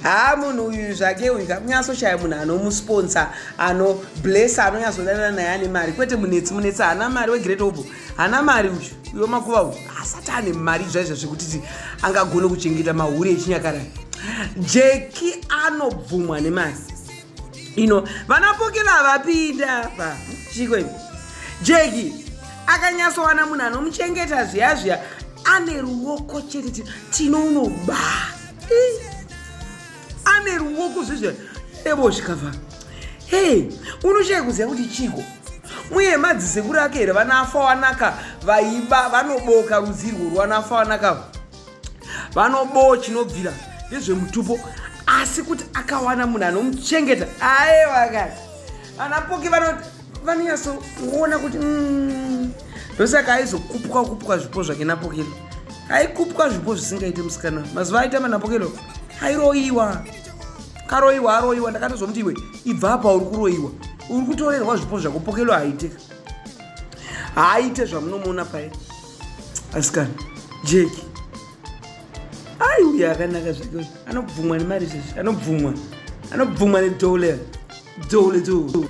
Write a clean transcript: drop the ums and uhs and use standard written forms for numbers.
Haa, munhu uyu zvake uyu kakunyatsoshaya munhu anomusponsa, anoblessa, anonyatsodanana naye ane mari, kwete Munetsi. Munetsi haana mari, weGreat Hope haana mari uyu. Uyo makuva uyu asati ane mari zvaizvo zvekuti angagone kuchengeta mahuri echinyakare. Jeki anobvumwa nemari ino. Vanapokela vapinda pa chiko imi. Jeki akanyatsowana munhu anomuchengeta zviya zviya, ane ruoko chete. Tino unoba, ane ruoko zvezviya evo zvikabva. Hei, unoshaya kuziva kuti chiko muye madzisekuru ake here. Vanafa wanaka vaiba, vanoboka rudzi irwo rwanafa wanaka, vanobowo chinobvira ndezvemutupo. Asi kuti akawana munhu anomuchengeta, aiwa kani, vanapoki vanonyatsoona kuti ndosaka aizokupwa kupwa zvipo zvake napokelo. Aikupwa zvipo zvisingaite musikana. Mazuva aitamba napokelo airoiwa, karoiwa, aroiwa. Ndakatozomuti, "Iwe, ibva apa, uri kuroiwa, uri kutorerwa zvipo zvako." Pokelo haaite, haaite zvamunomuona pai. Asikana, Jeki ai uyo akanaka zvake, anobvumwa nemari zvezvi, anobvumwa, anobvumwa nedhole, dhole, dhole.